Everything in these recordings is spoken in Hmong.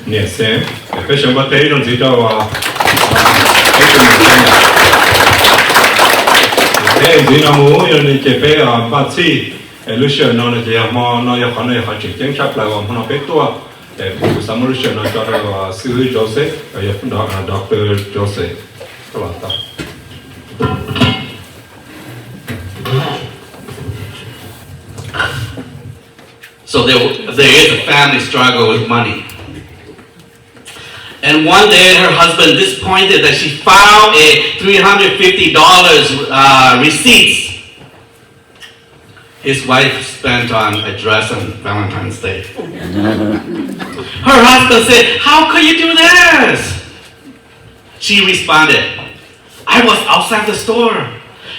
Niam Xeeb, peb sawv npaj teb ib zaug ntxiv rau, peb tus niam Xeeb. Teb ntxiv no mus yog li ces peb npaj txhij, lub sij hawm no no ces yog hmo no yog qhov no yog qhov tseem ceeb tshaj plaws uas hmo no peb tuaj. Kuv xav muab lub sij hawm no tso rau xib hwb Joseph, yog Doctor Joseph. So there, there is a family struggle with money. And one day her husband disappointed that she found a three hundred fifty dollars uh, receipts his wife spent on a dress on Valentine's Day. Her husband said, "How could you do this?" She responded, "I was outside the store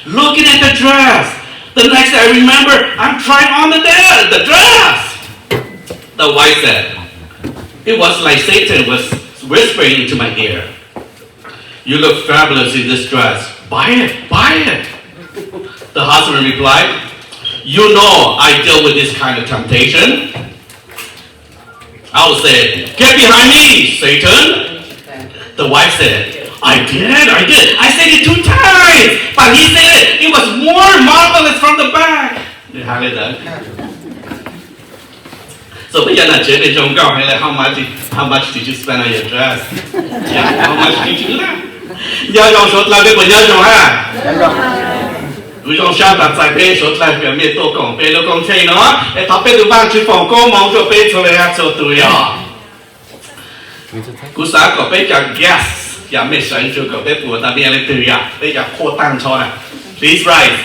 looking at the dress. The next thing I remember, I'm trying on the, de- the dress." The wife said, "It was like Satan was whispering into my ear, 'You look fabulous in this dress. Buy it, buy it.'" The husband replied, "You know I deal with this kind of temptation. I would say, 'Get behind me, Satan.'" The wife said, "I did, I did. I said it two times, but he said it, it was more marvelous from the back." Nws hais li ntawd. So peb cov nam tsev peb zoo nkauj heev li, how much, how much did you spend on your dress? Yeah, how much did you spend? Nyob zoo suav dlawg, peb puas nyob zoo ha? Kuv zoo sab tag txais peb suav dlawg kom mej tuaj koom peb lub koob tsheej no, es thov peb tus Vaajtswv foom koob moov rua peb txhua leej txhua tug yog. Kuv xav kom peb cov guest, yog mej sawv ntsug kom peb puas tas mej yog leej twg yom, peb cov qhua taag nrho na. Please rise.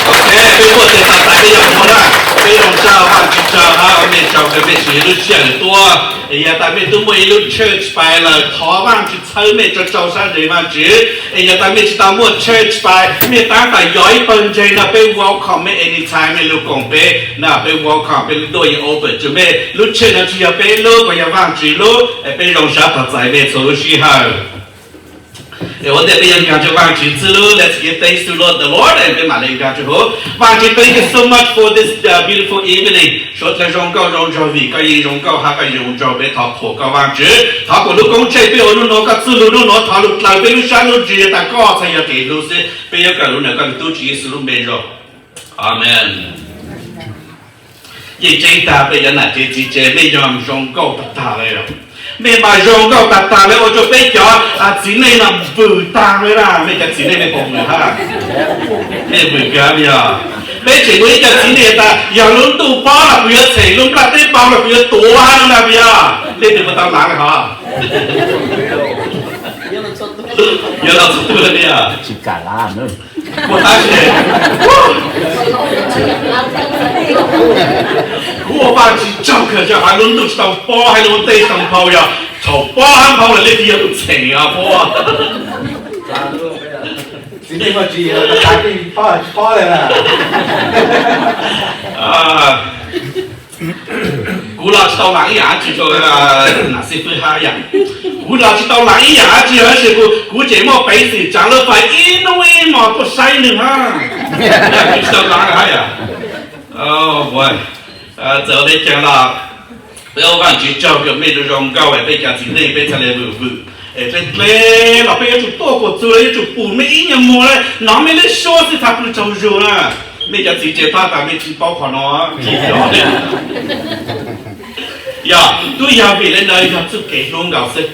Ok, peb muaj tes tau tas peb yog qhua na. Peb zoo tsaug Vaajtswv tsaug hab mej tsaug kws mej tsim lub sij hawm tuaj. Es yog tas mej tub muaj ib lub church pais lawm, thov Vaajtswv txhawb mej rua rau sab ntseg Vaajtswv. Es yog tas mej tsis tau muaj church pais, mej tab tom yog ib pawg ntseeg no, peb welcome mej anytime mej lug koom peb na, peb welcome, peb lub door yeej open rua mej. Lub church no tsis yog peb lub, puas yog Vaajtswv lub. Es peb zoo sab tag txais mej txhua lub sij hawm. Es ua ntej peb yuav nkaag rua Vaajtswv txwj lub, let's give thanks to Lord, the Lord, es peb mam le nkaag rua huv. Vaajtswv, thank you so much for this uh, beautiful evening. Suav dlawg zoo nkauj zoo nraug vim koj yeej zoo nkauj hab koj zoo nraug, peb thov qhuas koj Vaajtswv. Thov kuas lub koob tsheej peb ua nub nuav, koj txwj lug nub nuav, thov lug dlaws peb lub sab lub ntsws tas koj txhad yog kev hlub xwb. Peb yuav kawm lug ntawm koj tug tub Tswv Yexus lub npe zoo. Amees. Yeej tseeb tag peb cov nam tsev txiv tsev, mej yog zoo nkauj tag tag le. Mej mas zoo nkauj tag tag le ua rua peb cov txiv neej no vwm tag le na. Mej cov txiv neej mej puas vwm hab? Mej vwm kawg yog. Peb tseem muaj ib co txiv neej tas yog lub ntuj pob los kuv yuav tshem, lub nplaj teb pob los kuv yuav tuav hab no na, puas yog? Leej twg puas tau laav le hov? Yuav los txhua tug le yog. Tsis kam laav. Kuv tab sis kuv ua Vaajtswv tsaug kawg, hab lub ntuj tsis tau pob, hab lub teb tsis tau nphau, yog thaum pob hab nphau lawm leej twg yuav lug tshem os puab. Txiv neej muaj tsis yog tas tsis pob, tsis pob le na. Kuv los tsis tau laav ib yaam dab tsi rua nam xib fwb hab yom. Kuv los tsis tau laav ib yaam dab tsi, tab sis kuv tseem muaj peev xwm tsaav lub fais ib hnub ib hmo tuaj saib nwg hab. Kuv tsis tau laav hab yom. Txawm le caag los peb ua Vaajtswv tsaug kws mej zoo zoo nkauj, es peb cov txiv neej peb txhad le vwm vwm. Es dle dle los peb yuav tsum tuaj kuas txug le, yuav tsum pum mej ib nyuag muag le, nov mej lub suab xwb txhad pw tsaug zug na. Mej cov txiv tsev pab tas mej tsis paub qhov no. Yog, tub yog vim le ntawd yog txuj kev hlub nkaus xwb.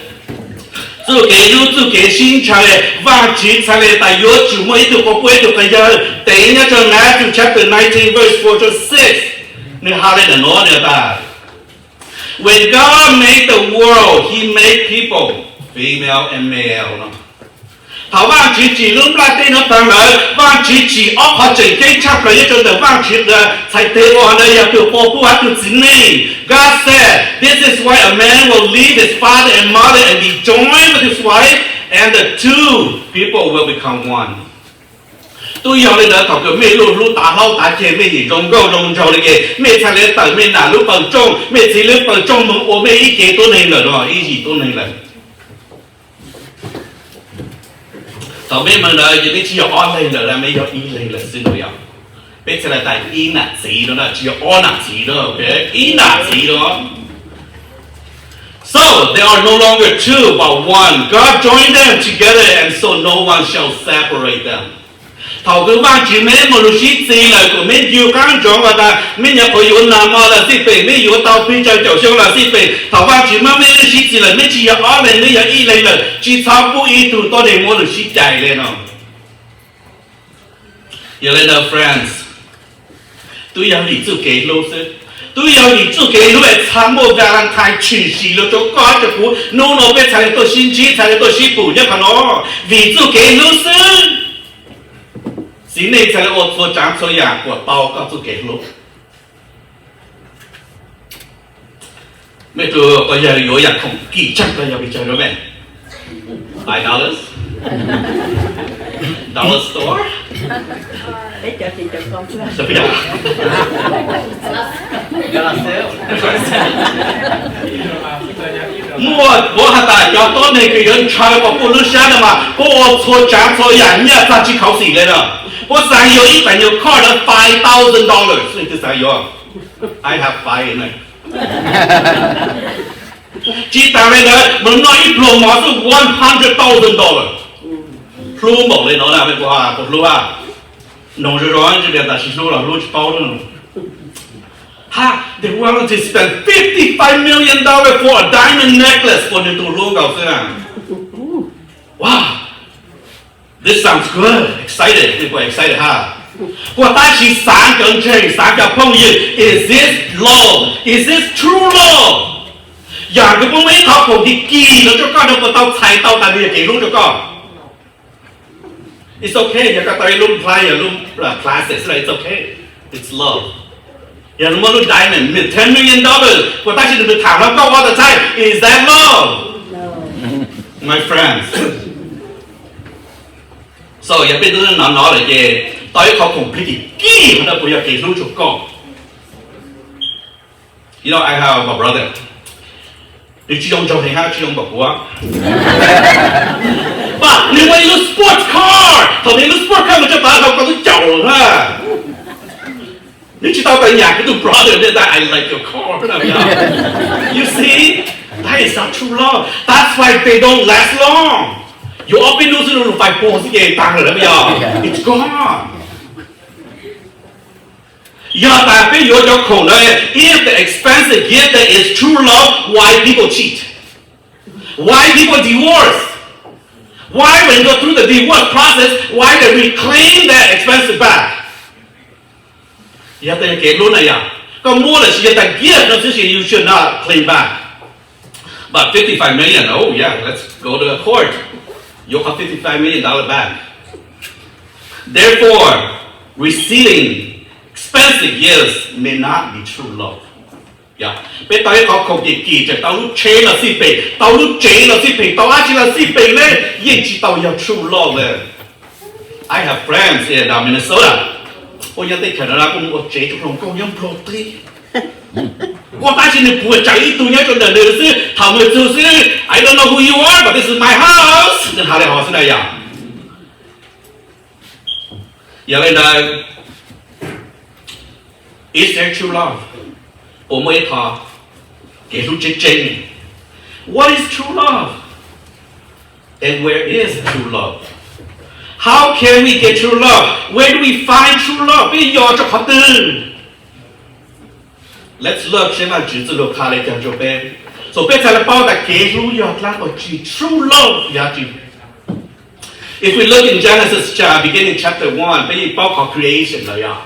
Txuj kev hlub, txuj kev sib ntshaw, Vaajtswv txhad le tas yuav tsum muaj ib tug quas puab ib tug quas yawg. Teev nyob rua Matthew chapter nineteen verse four to six, nwg has le ntawm nuav nwg tas, When God made the world, he made people, female and male. Thaum Vaajtswv tsim lub nplaj teb nuav taag lawm, Vaajtswv tsim ob qhov tseem ceeb tshaj plaws nyob rua ntawm Vaajtswv txhais teg ua hov ntawd yog tug quas puab hab tug txiv neej. God said, This is why a man will leave his father and mother and be joined with his wife, and the two people will become one. Tub yog le ntawd thaum kws mej lub hlub tav hlaub tav ceg, mej yeej zoo nkauj zoo nraug le ces mej txhad le tawm mej nam lub pawg rooj, mej txiv lub pawg rooj moog ua mej ib cev tuab neeg lawm no, ib yim tuab neeg lawm. Thaum mej moog ntawd ces mej tsis yog ob leeg lawm, mej yog ib leeg lawm xwb no yog. Peb txhais lais tas ib nam txiv no na, tsis yog ob nam txiv no, ib nam txiv no. So they are no longer two, but one. God joined them together, and so no one shall separate them. Thaum kws Vaajtswv mej muaj lug sib txig lawm, kuas mej yug qaab ntsoov has tas mej nyuam qhuav yuav nag mo los xij peem, mej yuav tau pes tsawg caum xyoo los xij peem, thaum Vaajtswv muab mej sib txig lawm, mej tsis yog ob leeg, mej yog ib leeg lawm, tsis txhob pub ib tug tuab neeg muab lug sib cais le no. Yog le ntawd friends, tub yog vim txuj kev hlub xwb. Tub yog vim txuj kev hlub es txhaj muaj Valentine tshwm sim lug rua koj rua kuv. Nub nua peb txhaj le tuaj sib ntsib, txhaj le tuaj sib pum nyob qhov no, vim txuj kev hlub xwb. Txiv neej txhaj le ua txhua tsaav txhua yaam kuas tau koj txuj kev hlub. Mej tug quas yawg yuav yaam khoom kim tsaaj quas yawg pes tsawg rua mej? Five dollars? Dollar store? Muaj puab has tas cov tuab neeg kws yuav ntshaw kom puj lub sab no mas puab ua txhua tsaav txhua yaam nyaj txag tsi khuv xim le na. Puab xaav yuav ib tug nyuas car na five thousand dollars, tug xaav yuav. I have five in there. Tsis tas le ntawd, moog noj ib pluag mov xwb one hundred thousand dollars. Hlub npaum le no na, mej puas, puas hlub a? Noog zoo zoo, tsis tas sis hlub los hlub tsis paub. Ha, they wanted to spend fifty five million dollars for a diamond necklace for nwg tug hlub nkaus xwb na. Wow, this sounds good, excited, mej puas excited ha? Puas tab sis xaav cov ntseeg, xaav cov phooj ywg, is this love? Is this true love? Yaam kws puab muaj ib qhov khoom kim kim lug rua koj no puas tau txhais tau tas nwg yog kev hlub rua koj? It's okay, yog koj tau ib lub play, yog lub classes, it's okay. It's love. Yog muaj lub diamond, ten million dollars, puas tab sis nwg tham hluas nkauj all the time, is that love? My friends. So yog peb tub nov nov lawm ces tau ib qhov khoom kim kim no puas yog kev hlub rua koj? You know, I have a brother. Nws tsis zoo nraug heev hab tsis zoo npaum kuv. But nws muaj ib lub sports car. Thaum nws lub sports car mas tsuas tau hauv ko tub caum lawm na. Nws tsis tau tas yam kuv tug brother ne, that I like your car. You see, that is not true love. That's why they don't last long. Yuav ob peb hnub xwb, lub fais puag xwb ces taag lawm na yog. It's gone. Yog tas peb yuav cov khoom ntawd, if the expensive gift that is true love, why people cheat? Why people divorce? Why when go through the divorce process, why they reclaim that expensive bag? Yog tas yog kev hlub na yog, koj muab lawm sis yog tas gift no xwb sis you should not claim back. But fifty-five million, oh yeah, let's go to the court. Yuav qhov fifty-five million dollar back. Therefore, receiving expensive gifts may not be true love. Yog peb tau ib qhov khoom kim kim, tseem tau lub tsheb los xij pem, tau lub tsev los xij pem, tau dab tsi los xij pem le, yeej tsis tau yog true love le. I have friends in Minnesota. Puab nyob teb chaws no na, puab mus ua tsev rua hluas nkauj nyob Nplog teb. Puab tab sis nwg puas tsaam ib tug nyob rua ntawm nws xwb, thaum nws txug xwb, I don't know who you are, but this is my house. Nwg has le hov xwb na yog. Yog le ntawd, is there true love? Puas muaj ib qho kev hlub tseeb tseeb? What is true love? And where is true love? How can we get true love? Where do we find true love? Peb yog rua qhov twg? Let's look, seb Vaajtswv txuj lug qha le caag rua peb. So peb txhaj le paub tas kev hlub yog dlaab tsi, true love yog dlaab tsi. If we look in Genesis cha-, beginning chapter one, peb yeej paub qhov creation lawm yog.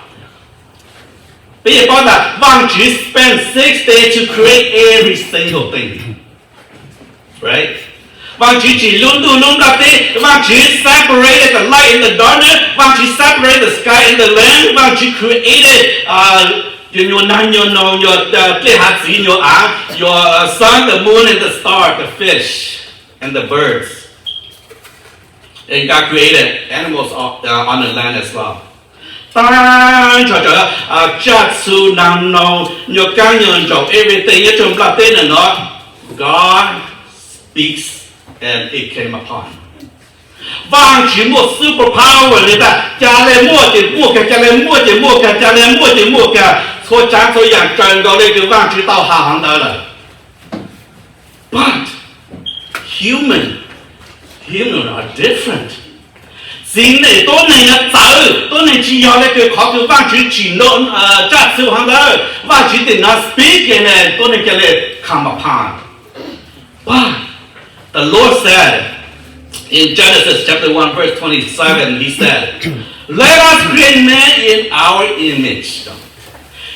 Peb yeej paub tas Vaajtswv spend six days to create every single thing. Right? Vaajtswv tsim lub ntuj lub nplaj teb, Vaajtswv separated the light and the darkness, Vaajtswv separated the sky and the land, Vaajtswv created, uh, your, your nag, your no, your, uh, dlej hav txiv, your, uh, your, uh, sun, the moon, and the star, the fish, and the birds. And God created animals on, uh, on the land as well. Taag nrho cov, uh, tsaj txhu, nag no, nyuas kaab nyuas ntsaum, everything nyob rua nplaj teb nuav no, God speaks and it came upon. Vaajtswv muaj superpower le tas, ca le muaj ces muaj kag, ca le muaj ces muaj kag, ca le muaj ces muaj kag, txhua tsaav txhua yaam raws nkaus le kws Vaajtswv tau has hov ntawd lawm. But human, human are different. Txiv neej tuab neeg no txawv, tuab neeg tsi yog le kws qhov kws Vaajtswv tsim ntua tsaj txhu hov ntawd, Vaajtswv tim no speak ces tuab neeg ca le come upon. But the Lord said in Genesis chapter one verse twenty-seven, he said, Let us create man in our image.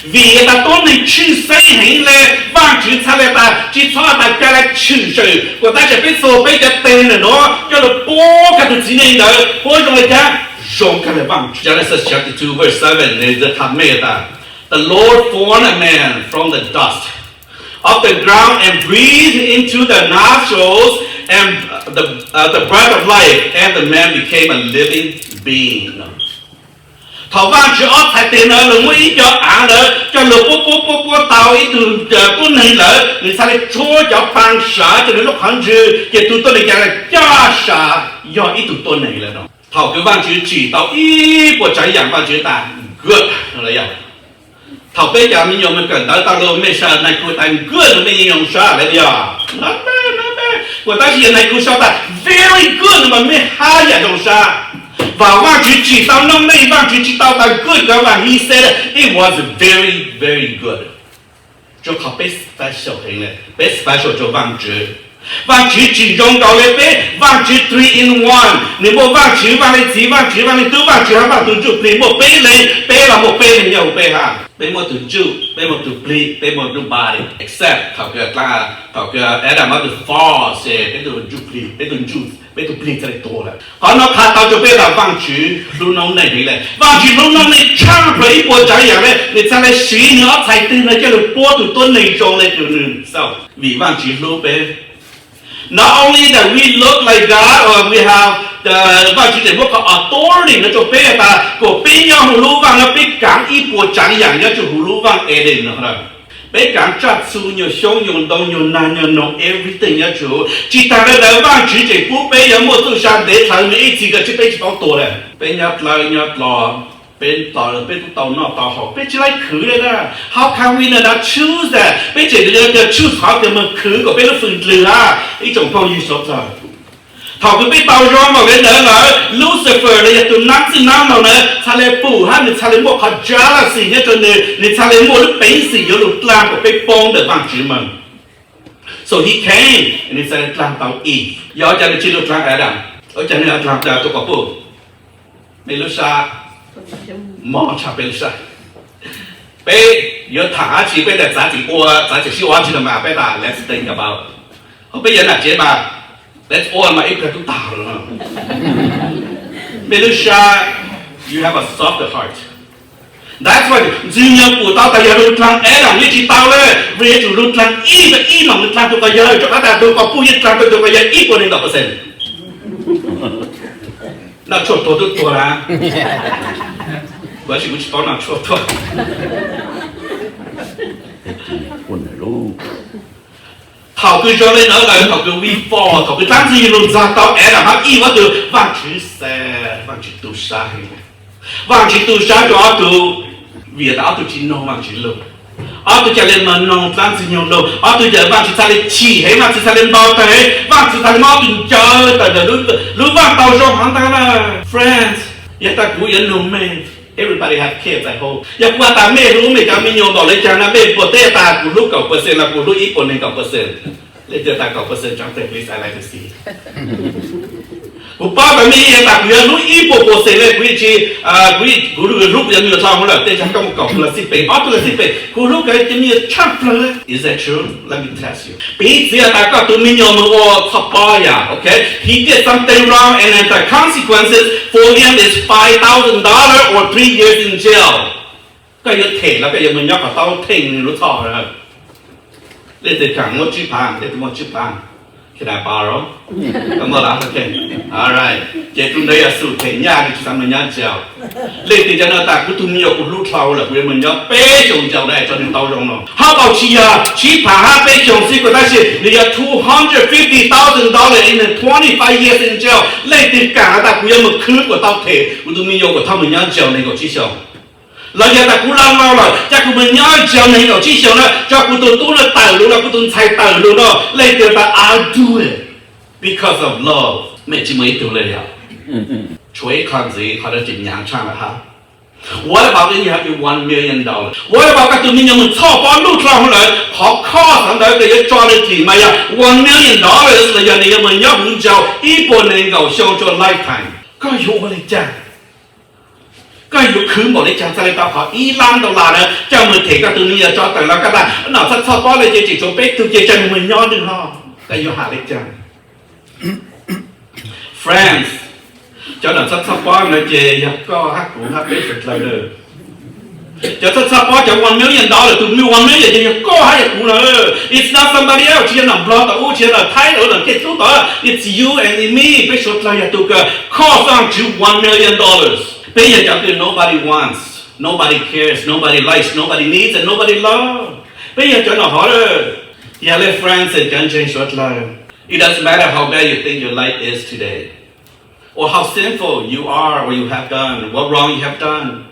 Vim tas tuab neeg tshwj xeeb heev le, Vaajtswv txhaj le tas tsi txhob tas ca le tshwm sim kuas tab sis peb txuas peb cov teg ntawm nuav coj lug puab kag tug txiv neej ntawd puab zoo le caag, zoo kag le Vaajtswv. Genesis chapter two verse seven, nws txawm has mej tas, The Lord formed a man from the dust of the ground and breathed into the nostrils and the, uh, the breath of life, and the man became a living being. Thaum Vaajtswv ob txhais teg ntawd lug muab ib co aav ntawd coj lug puab puab puab puab tau ib tug tuab neeg lawm, nws txhaj le tshuab cov paa sav coj nws lub qhov ntswg ces tug tuab neeg ca le caj sav yog ib tug tuab neeg lawm no. Thaum kws Vaajtswv tsim tau ib puas tsaav yaam Vaajtswv tas good lawm yog. Thaum peb cov me nyuam kawm ntawv tau lug mej sau nais khu tas good no mej yeej zoo sab lawm yog. Kuas tab sis yog nais khu sau tas very good no mas mej haj yam zoo sab. Vam Vaajtswv tsim tau noob neej, Vaajtswv tsis tau tas good kawg mas he said it was very, very good. Tsuas qhov peb special heev le, peb special rua Vaajtswv. Vaajtswv tsim zoo nkaus le peb, Vaajtswv three in one, nws muaj Vaajtswv, Vaaj Leej Txiv, Vaajtswv, Vaaj Leej Tub, Vaajtswv hab Vaaj Tug Ntsuj Plig, muaj peb leeg, peb los muaj peb leeg nyob huv peb hab. Peb muaj tug ntsuj, peb muaj tug plig, peb muaj tug body, except thaum kws, thaum kws Adam muab tug fall ces peb tug ntsuj plig, peb tug ntsuj, peb tug plig txhaj le tuag lawm. Qhov no qha tau rua peb tas Vaajtswv hlub noob neej heev le. Vaajtswv hlub noob neej tshaaj plawg ib puas tsaav yaam le, nws txhaj le siv nws ob txhais teg ntawd coj lug puab tug tuab neeg zoo le kws nws xav. Vim Vaajtswv hlub peb. Not only that we look like God or we have the, Vaajtswv tseem muab qhov authority no rua peb tas kuas peb nyob huv lub vaaj no peb kaav ib puas tsaav yaam nyob rua huv lub vaaj Eden no. Peb kaav tsaj txhu, nyuag xyoob nyuag ntoo, nyuag naag nyuag noog, everything nyob rua huv. Tsis taag le ntawd Vaajtswv tseem pub peb yuav muaj txuj sa ntev dlhawv nws ib txhis kws peb tsis paub tuag le. Peb nyob dlawb nyob dlo, peb tau, peb tub tau noj tau haus, peb tsis laib khwv le na. How can we not choose that? Peb tseem yuav choose qhov kws moog khwv kuas peb lub fwm dlwg hab ib tsoom phooj ywg suav dlawg. Thaum kws peb tau zoo npaum le ntawd lawm, Lucifer los yog tug naab txwj naab laug ntawd txhaj le pum hab nws txhaj le muaj qhov jealousy nyob rua nws, nws txhaj le muaj lub peev xwm yuav lug dlaag kuas peb poob ntawm Vaajtswv moog. So he came, nws txhaj le dlaag tau Eve. Yog ua cas nws tsis lug dlaag Adam? Ua cas nws dlaag tug quas puj? Mej lub sab mob tshaj peb lub sab. Peb yuav thaam dlaab tsi peb tas txav txim ua, txav txim sib ua dlaab tsi no mas peb tas let's think about. Ho peb yuav nam tsev mas let's all mas ib pliag tub taag lawm. Mej lub sab, you have a soft heart. That's why Ntxwg Nyoog pum tau tas yog lug dlaag Adam yeej tsis tau le, vim yuav tsum lug dlaag ib, ib leeg lug dlaag tug quas yawg, rua qhov tas tug quas puj yeej dlaag tau tug quas yawg ib puas nees nkaum percent. Noj tshuaj tuag tub tuag na. Tab sis kuv tsis paub noj tshuaj tuag. Thaum kws zoo le ntawd lawm, thaum kws we fall, thaum kws dlaab Ntxwg Nyoog lug ntxag tau Adam hab Eve ob tug, Vaajtswv sad, Vaajtswv tu sab heev. Vaajtswv tu sab rua ob tug, vim tas ob tug tsis noog Vaajtswv lug. Ob tug ca le mas noog dlaab Ntxwg Nyoog lug, ob tug ca Vaajtswv txhaj le chim heev, Vaajtswv txhaj le npau taag heev, Vaajtswv txhaj le muab ob tug ncaws tawm ntawm lub, lub vaaj tau zoo hov ntag na. Friends, yog tas kuv yuav noog mej, everybody have kids, I hope. Yog kuv has tas mej hlub mej cov me nyuam npaum le caag no, mej puas teb tas kuv hlub kaum percent los kuv hlub ib puas nees nkaum percent? Leej twg tas kaum percent tso teg, please, I like to see. Kuv paub tas mej has tas kuv yuav hlub ib puas percent le kuv yeej tsis, kuv, kuv hlub kuv cov me nyuam dlhau hov lawm, tej zag koj muaj kaum tug los xij peem, ob tug los xij peem, kuv hlub kuv cov me nyuam tshaj plawg le. Is that true? Let me test you. Piv txwv tas koj tus me nyuam moog ua txhoj pob yam, okay? He did something wrong and then the consequences for him is five thousand dollars or three years in jail. Koj yuav them los koj yuav moog nyob qhov taub theej nwg lub txhoj? Leej twg kaam muab tsib phav, leej twg muab tsib phav? Can I borrow? Koj muaj los? Ok. All right. Ces tus ntawd yog xub them nyaj, nws tsis xav mus nyob Jail. Leej twg cov no tas kuv tus me nyuam kuv hlub dhau lawm, kuv yuav mus nyob peb xyoos Jail, tso nws tau zoo no. How about tsis yog sib pham hab peb xyoos xwb, tab sis nws yog two hundred fifty thousand dollars in the twenty five years in jail. Leej twg kam has tas kuv yuav mus khwv kom tau them kuv tus me nyuam kom tau mus nyob Jail nees nkaum tsib xyoos? Los yog tas kuv loj loj lawm, cas kuv mus nyob Jail nees nkaum tsib xyoos na, tso kuv tus tub no tawm lus no, kuv tus ntxhais tawm lus no, leej twg tas I do it because of love? Mej tsis muaj ib tug li yog. Tshuav ib qho ntxiv, qhov no tseem nyaav tshaj lawm hab. What about when you have your one million dollars? What about koj tus me nyuam mus txhoj pob luj dlhau lawm, qhov cost ntawd koj yuav tso nws tim mas yog one million dollars los yog nws yuav mus nyob huv Jail ib puas nees nkaum xyoo rua lifetime? Koj yuav ua li cas? Koj yuav khwv npaum li cas txhaj le tau qhov ib lab dollar na coj mus them koj tus me nyuam tso tawm los koj tas no txhob txhoj pob le ces tseem tshuav peb tug ces coj nws mus nyob nws hlo? Koj yuav has li cas? Friends, cov no txhob txhoj pob no ces yog koj hab kuv hab peb suav dlawg lawm. Cov txhob txhoj pob cov one million dollar, tus me one million ces yog koj hab yog kuv lawm. It's not somebody else, tsis yog nom Nplog tom ub, tsis yog nom Thaib tom ub, nom Kej Tub tom ub. It's you and me, peb suav dlawg yog tus kws cost Vaajtswv one million dollars. Peb yog cov kws nobody wants, nobody cares, nobody likes, nobody needs, and nobody love. Peb yog cov no hov lawm. Yog le friends, cov ntseeg suav dlawg, it doesn't matter how bad you think your life is today, or how sinful you are, or you have done, what wrong you have done.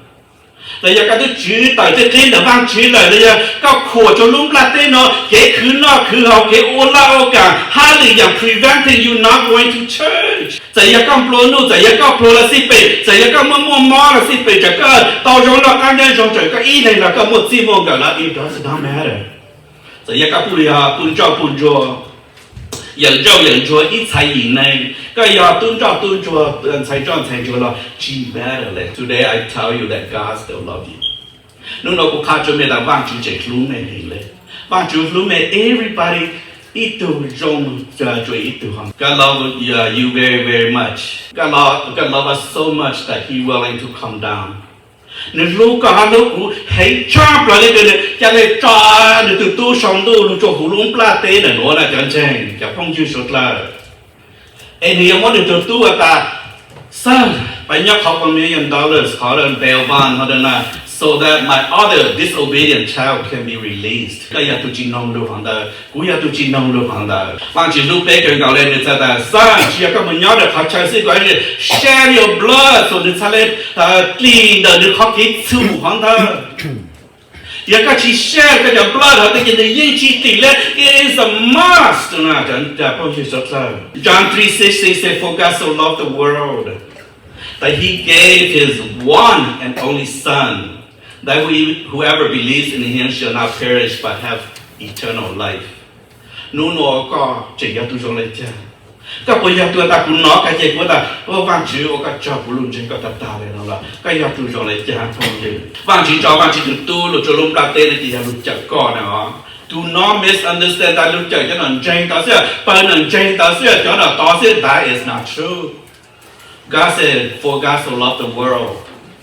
Los yog koj twb tswv tawm tej qib ntawm Vaajtswv lawm, los yog koj khuam rua lub nplaj teb no, kev khwv noj khwv haus, kev ua laj ua kaam, hab lwm yaam preventing you not going to church. Txawm yog koj nplua nuj, txawm yog koj pluag lawv xij pem, txawm yog koj muaj muaj mob lawv xij pem, txawm koj tau zoo loj qab nyob zoo, txawm koj ib leeg los koj muaj txij muaj nkawm los it doesn't matter. Txawm yog koj puj, yog puj ntsauj puj ntsuag, yawm ntsauj yawm ntsuag, ib txhais yim neeg, koj yog tub ntsauj tub ntsuag, ntxhais ntsauj ntxhais ntsuag los tsis matter le. Today I tell you that God still love you. Hnub no kuv qha rua mej tas Vaajtswv tseem hlub mej heev le. Vaajtswv hlub mej everybody, ib tug zoo rua ib tug. God love you very, very much. God love, God love us so much that he willing to come down. Nws hlub koj hab hlub kuv heev tshaj plaws le kws nws ca le tso nws tug tub sau ntuj lug rua huv lub nplaj teb ntawm nuav na cov ntseeg, cov phooj ywg suav dlawg. Es nws yuav muab nws tug tub ua tas, Son, pab nyob qhov one million dollars qhov bail bond hov na, so that my other disobedient child can be released. Koj yog tug tsis noog lug hov ntawd, kuv yog tug tsis noog lug hov ntawd. Vaajtswv hlub peb kawg nkaus le, nws txhais tas, Son, tsis yog koj mus nyob ntawm qhov chaw xwb, koj shed your blood, so nws txhaj le dlim ntawm nws qhov kev txhum hov ntawd. Yog koj tsis shed koj cov blood hov ntawd ces nws yeej tsis dlim le. It is a must. John three sixteen says, For God so loved the world that he gave his one and only Son, that whoever believes in him shall not perish but have eternal life. Nub nua koj tseem yog tug zoo le caag? Koj puas yog tug tas kuv nov kag ces kuv tas, Vaajtswv ua koj tsaug, kuv lug ntseeg koj tag tag le no los? Koj yog tug zoo le caag phooj ywg? Vaajtswv tso Vaajtswv tug tub lug rua lub nplaj teb no ces yog lug cawm koj na. Do not misunderstand tas lug cawm cov nom ntseeg tod xwb, pawg nom ntseeg tod xwb, cov nom tod xwb. That is not true. God said, For God so loved the world.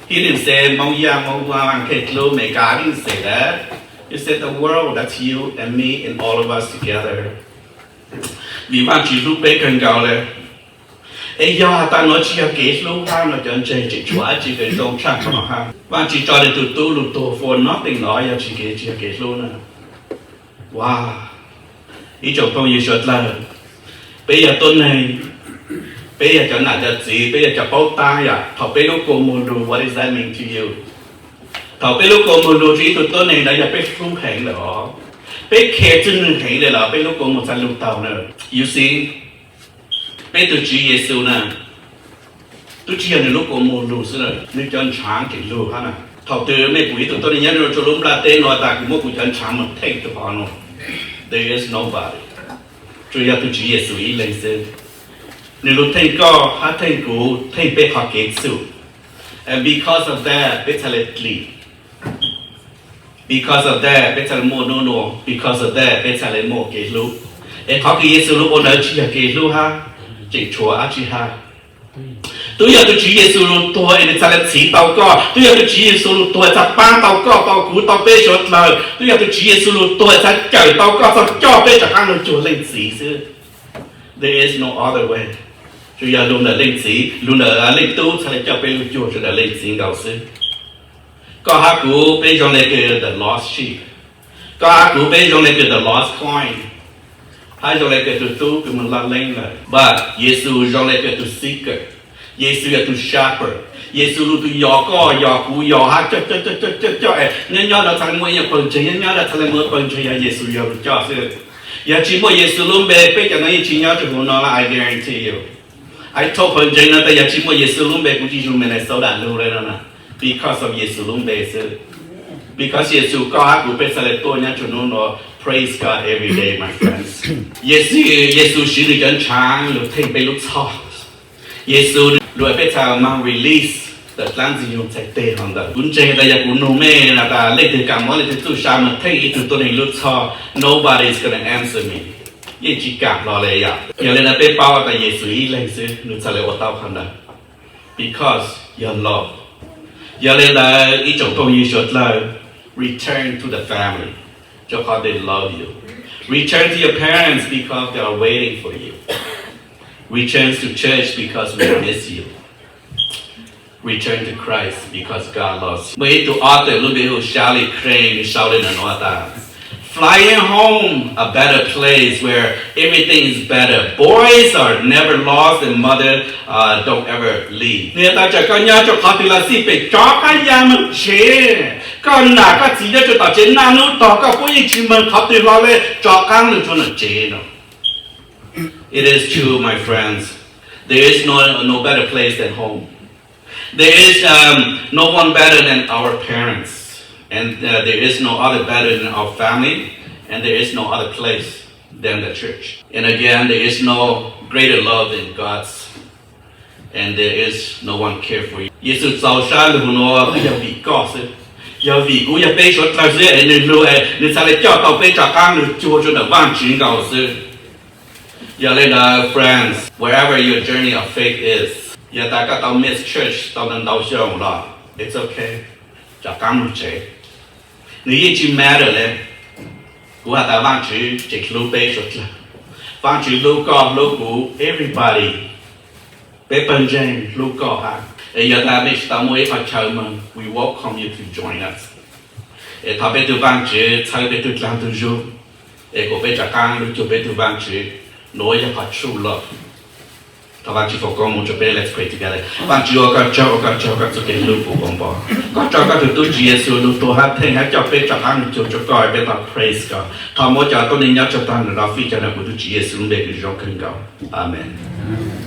He didn't say Hmoob Yaj, Hmoob Vaj, Kej Dlub, Meskas. He didn't say that. He said the world, that's you and me and all of us together. Vim Vaajtswv hlub peb kawg nkaus le. Es yog has tas nuav tsis yog kev hlub hab no cov ntseeg tseem tshuav dlaab tsi kws zoo tshaj qhov no hab? Vaajtswv tso nws tug tub lug tuag for nothing los yog tsis kev, tsis yog kev hlub na. Wow. Ib tsoom phooj ywg suav dlawg, peb yog tuab neeg, peb yog cov nam cov txiv, peb yog cov paub taab yom. Thaum peb lub kua muag lug, what does that mean to you? Thaum peb lub kua muag lug rua ib tug tuab neeg ntawd yog peb hlub heev lawm os, peb care txug nwg heev le los peb lub kua muag txhaj lug tau na. You see, peb tug Tswv Yexus na, tub tsis yog nwg lub kua muag lug xwb, nwg cov ntshaav tseem lug hab na. Thaum twg mej pum ib tug tuab neeg nyob rua lub nplaj teb nuav tas kuv muab kuv cov ntshaav moog theej tug hov nuav? There is nobody. Tsuas yog tug Tswv Yexus ib leeg xwb. Nwg lug theej koj hab theej kuv, theej peb qhov kev txhum. And because of that peb txhaj le dlim. Because of that peb txhaj le muaj nub nua. Because of that peb txhaj le muaj kev hlub. Es qhov kws Yexus lug ua ntawd tsis yog kev hlub hab, tseem tshuav dlaab tsi hab? Tub yog tug Tswv Yexus lug tuag es nwg txhaj le txhiv tau koj. Tub yog tug Tswv Yexus lug tuag txhaj paab tau koj, tau kuv, tau peb suav dlawg. Tub yog tug Tswv Yexus lug tuag txhaj cawm tau koj txhaj coj peb rov qaab lug cuag leej txiv xwb. There is no other way. Tsuas yog lug ntawm Leej Txiv, lug ntawm Leej Tub txhad le coj peb lug cuag rua ntawm Leej Txiv nkaus xwb. Koj hab kuv peb zoo le kws the lost sheep. Koj hab kuv peb zoo le kws the lost coin, hab zoo le kws tug tub kws moog laj leeb lawm. But Yexus zoo le kws tug seeker. Yexus yog tug shepherd. Yexus lug tug yos koj yos kuv yos hab coj coj coj coj coj es nyob nyob no txhad le muaj ib nyuas pawg ntseeg, nyob nyob no txhad le muaj pawg ntseeg, yog Yexus yog lug coj xwb. Yog tsis muaj Yexus lub npe, peb cov no yeej tsis nyob rua huv no la, I guarantee you. I told pawg ntseeg no tas yog tsis muaj Yexus lub npe kuv tsis yug Minnesota lug le no na. Because of Yexus lub npe xwb. Because Yexus koj hab kuv peb txhad le tuaj nyob rua nub no. Praise God every day, my friends. Yexus, Yexus siv nwg cov ntshaav lug theej peb lub txhoj. Yexus lug peb txhad moog release ntawm dlaab ntxwg nyoog txhais teg hov ntawd. Kuv ntseeg tas yog kuv nug mej tas leej twg kam muab leej twg txuj sa moog theej ib tug tuab neeg lub txhoj, nobody is gonna answer me. Yeej tsis kam hlo le yom. Yog le ntawd peb paub tas Yexus ib leeg xwb nwg txhad le ua tau qhov ntawd. Because yog love. Yog le ntawd ib tsoom phooj ywg suav dlawg, return to the family, rua qhov they love you. Return to your parents because they are waiting for you. Return to church because we miss you. Return to Christ because God loves you. Muaj ib tug author lub npe hu Charlie Crane, nwg sau le nuav tas, Flying home a better place where everything is better. Boys are never lost and mother, uh, don't ever leave. Nwg tas txawm koj nyob rua qhov twg los xij pem rov qab ya moog tsev. Koj nam koj txiv nyob rua tom tsev naj nub tog, koj puab yeej tsis moog qhov twg hlo le, rov qaab lug rua nuav tsev no. It is true, my friends. There is no, no better place than home. There is, um, no one better than our parents. And, uh, there is no other better than our family. And there is no other place than the church. And again, there is no greater love than God's. And there is no one care for you. Yexus txaus sab lug nuav yog vim koj xwb, yog vim kuv, yog peb suav dlawg xwb es nwg lug es nwg txhad le coj tau peb rov qaab lug cuag rua ntawm Vaajtswv nkaus xwb. Yog le ntawd, friends, wherever your journey of faith is, yog tas koj tau miss church tau ntau ntau xyoo los, it's okay, rov qaab moog tsev. Nwg yeej tsis matter le. Kuv has tas Vaajtswv tseem hlub peb suav dlawg. Vaajtswv hlub koj, hlub kuv, everybody. Peb pawg ntseeg hlub koj hab. Es yog tas mej tsis tau muaj ib qhov chaw moog, we welcome you to join us. Es thov peb tug Vaajtswv txhawb peb tug dlaag tug zug, es kuas peb rov qaab lug cuag peb tug Vaajtswv. Nuav yog qhov tshua lawm. Thov Vaajtswv foom koob moov rua peb. Let's pray together. Vaajtswv ua koj tsaug, ua koj tsaug koj txuj kev hlub puv npo. Koj tso koj tug tub Tswv Yexus lug tuag hab theej hab coj peb rov qaab lug cuag rua koj, peb tau praise koj. Thov muab cov tuab neeg nyob rua taag nuav fij cov nuav kuv tug Tswv Yexus lub npe kws zoo kawg nkaus. Amees.